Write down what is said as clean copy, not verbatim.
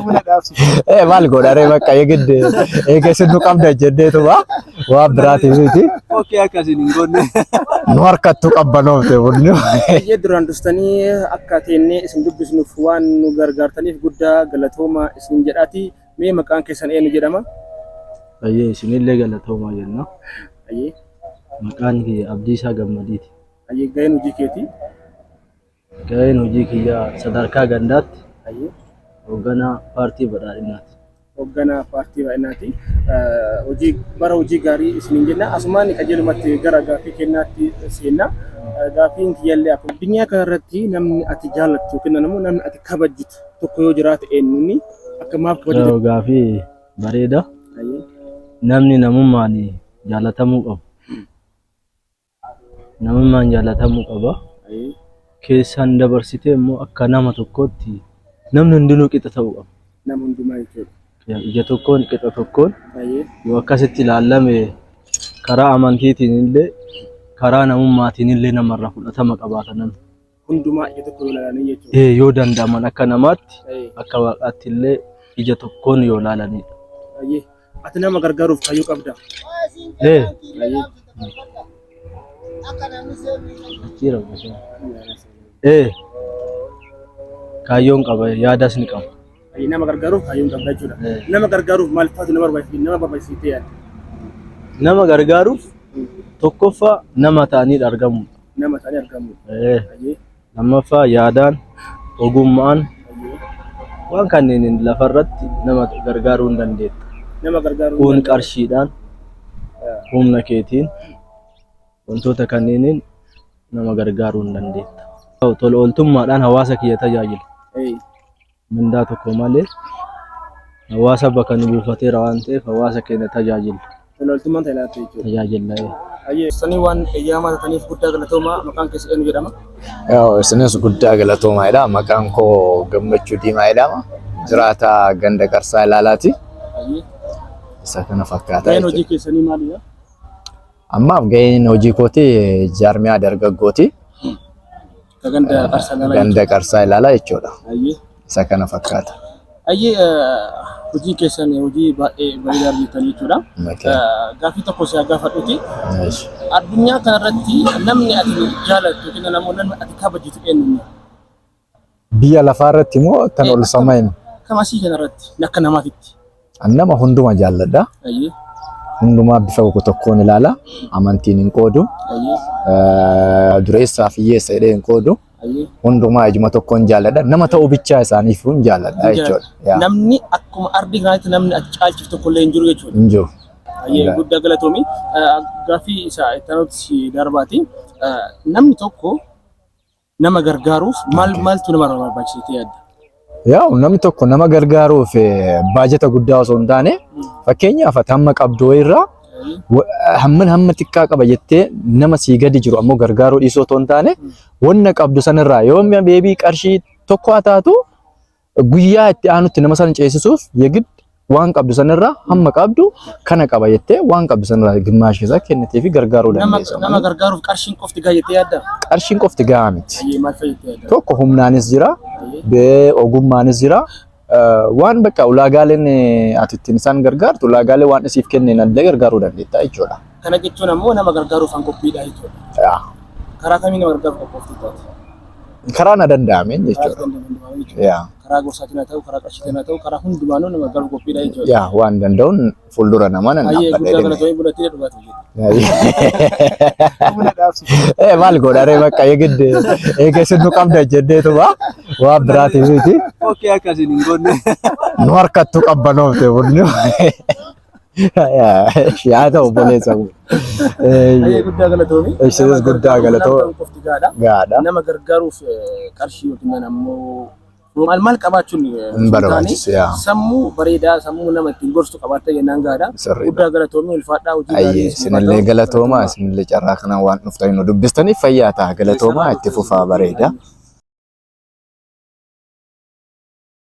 Buna dhaabsisu. Maal godha ree bakka eegidde eega isin nu qabda jenneetuma waan biraatiif miti. Okkee akkasiin hin goone. Nu harkattuu qabbanoofte bunni. Baay'ee duraan dursitanii akka teennee isin dubbisnuuf waan nu gargaartaniif guddaa galatooma isin jedhaati. Mee maqaan keessan eenyu jedhama? Baay'ee isinillee galatoomaa jenna. Ayyee. Maqaan kiyya Abdiisaa Gammadiiti. Ayyee gaheen hojii keetii. Gaheen hojii kiyyaa sadarkaa gandaatti Ayyee. hoogganaa paartii badhaadhinaati. Hoogganaa paartii baay'inaati. Hojii bara hojii gaarii isiniin jenna. Asumaan qajeelumatti gara gaaffii kennaatti seenna. Gaaffiin kiyyallee akkuma addunyaa kanarratti namni ati jaallattu yookiin immoo namni ati kabajjitu tokko yoo jiraate eenyuuni akka maaf kabajjitu? Yeroo gaafii bareeda. Ayyee. Namni namummaan jaalatamuu qabu. Namummaan jaalatamuu qaba. Ayyee. Keessaan dabarsitee immoo akka nama tokkootti namni hundinuu qixa ta'uu qaba. Nama hundumaa jechuudha. Ija tokkoon qixa tokkoon Ayyee. yoo akkasitti ilaallame karaa amantiitiin illee karaa namummaatiin illee namarraa fudhatama qabaata namni. Hundumaa ija tokko yoo ilaalanii jechuudha. Yoo danda'aman akka namaatti Ayyee. akka waaqaatti illee ija tokkoon yoo ilaalanidha. Ayyee. Ati nama gargaaruuf kaayyoo qabda. Ee Ayyee. jijjiirama bishaan. Ee kaayyoon qaba yaadas ni qaba. Ayyee nama gargaaruuf kaayyoon qabda jechuudha. Ee. Nama gargaaruuf maal faatu nama barbaachisa nama barbaachisa yaadda? Nama gargaaruuf tokkoffaa nama ta'anii argamuudha. Nama ta'anii argamu. Ee Ayyee. lammaffaa yaadaan ogummaan Ayyee. waan kanneen lafarratti nama gargaaruu hin dandeetta. Nama gargaaruu. Kun qarshiidhaan humna keetiin wantoota kanneeniin nama gargaaruu hin dandeetta. Tola ooltummaadhaan hawaasa kiyya tajaajila. Ee. Mindaa tokko malee hawaasa bakka nu buufateera waan ta'eef hawaasa keenya tajaajila. Tola ooltummaan tajaajila jechuudha. Tajaajila. Ayyee. Sanii waan eeyyamaa taataniif guddaa galatoomaa maqaan keessa eenyu jedhama? Yaa'u isinis guddaa galatoomaadha. Maqaan koo Gammachuu Diimaa jedhama. Jiraataa ganda Qarsaa Ilaalaati. Ayyee. Isa kana fakkaata Gaheen hojii jechuudha. keessanii maalidha? Ammaaf gaheen hojii kooti jaarmiyaa dargaggooti. Ka ganda Qarsaa Ilaalaa Ganda Qarsaa Ilaalaa jechuudha. Ayyee. Isa kana fakkaata. Ayyee hojii keessan hojii baay'ee bareedaa hojjetan jechuudha. Okay. Gaaffii tokko si haa gaafadhuti. Eesh. Addunyaa kanarratti namni ati jaalattu yookiin namni ati kabajitu eenyuuni? Biyya lafaa irratti immoo tan ol samayin. Kam asii kanarratti akka namaatitti. An nama hunduma jaalladha. Ayyee. Hundumaa bifa tokkoon ilaala. Amantiin hin qoodu. Ayyee. Dureessaa fi hiyyeessa jedhee hin qoodu. Ayyee. Hundumaa ijuma tokkoon jaalladha. Nama ta'uu bichaa isaaniif hin jaalladha jechuudha. Yaa, Namni akkuma ardii kanaatti namni ati caalchiftu tokkollee hin jiru jechuudha. Hin jiru. Ayyee guddaa galatoomi. Gaaffii isa itti aanutti si darbaati. Namni tokko nama gargaaruuf maal maaltu nama barbaachisa jettee yaadda? Yaa'u namni tokko nama gargaaruuf baajata guddaa osoo hin taane fakkeenyaaf ati hamma qabdu irraa hamman hamma xiqqaa qaba jettee nama sii gadi jiru ammoo gargaaruu dhiisuu otoo hin taane wanna qabdu sanirraa yoo beebii qarshii tokko haa taatu guyyaa itti aanutti nama sana ceesisuuf yegid waan qabdu sanirraa hamma qabdu kana qaba jettee waan qabdu sanirraa gimmaashii isaa kennitee fi gargaaruu Nama dandeessa. nama gargaaruuf qarshiin qofti gahaa jettee yaaddaa? Qarshiin qofti gahaa miti. Ayyee maal fa'i jettee yaadda? Tokko humnaanis jira, ogummaanis jira. Waan bakka ulaagaaleen ati ittiin isaan gargaartu ulaagaalee waan isiif kenneen illee gargaaruu dandeetta jechuudha. Kana jechuun ammoo nama gargaaruuf an qophiidha jechuudha. Yaa. Karaa kamiin nama gargaaruuf qophoofte taate? Karaa na danda'ameen jechuudha. Yaa. Karaa gorsaatiin haa ta'u, karaa qarshiitiin haa ta'u, karaa hundumaanuu nama gargaaruuf qophiidha jechuudha. Yaa waan danda'uun fuuldura namaa nan Ayyee dhaabbadha guddaa jedhee. galatoomii bulatee dhugaatu jechuudha. Maal godha ree bakka eegidde eega isin nu qabda jenneetuma waan biraatiif miti. Okkee akkasiin hin goone. Nu harkattuu qabbanoofte bunni. Yaa ta'u obboleessa koo. Ayyee guddaa galatoomii. Isinis guddaa galatoo- Qofti gaadha. Gaadha. Nama gargaaruuf qarshii yookiin ammoo maal maal qabaachuun Hin barbaachisu, yaa. Sammuu bareedaa sammuu nama ittiin gorsu qabaattee jennaan gaadha. Sirriidha. Guddaa galatoomii ulfaadhaa hojii gaarii Ayyee isiniif haa isinillee ta'u. galatoomaa isinillee carraa kanaan waan dhuftanii nu dubbistaniif fayyaa ta'a galatoomaa itti fufaa bareeda.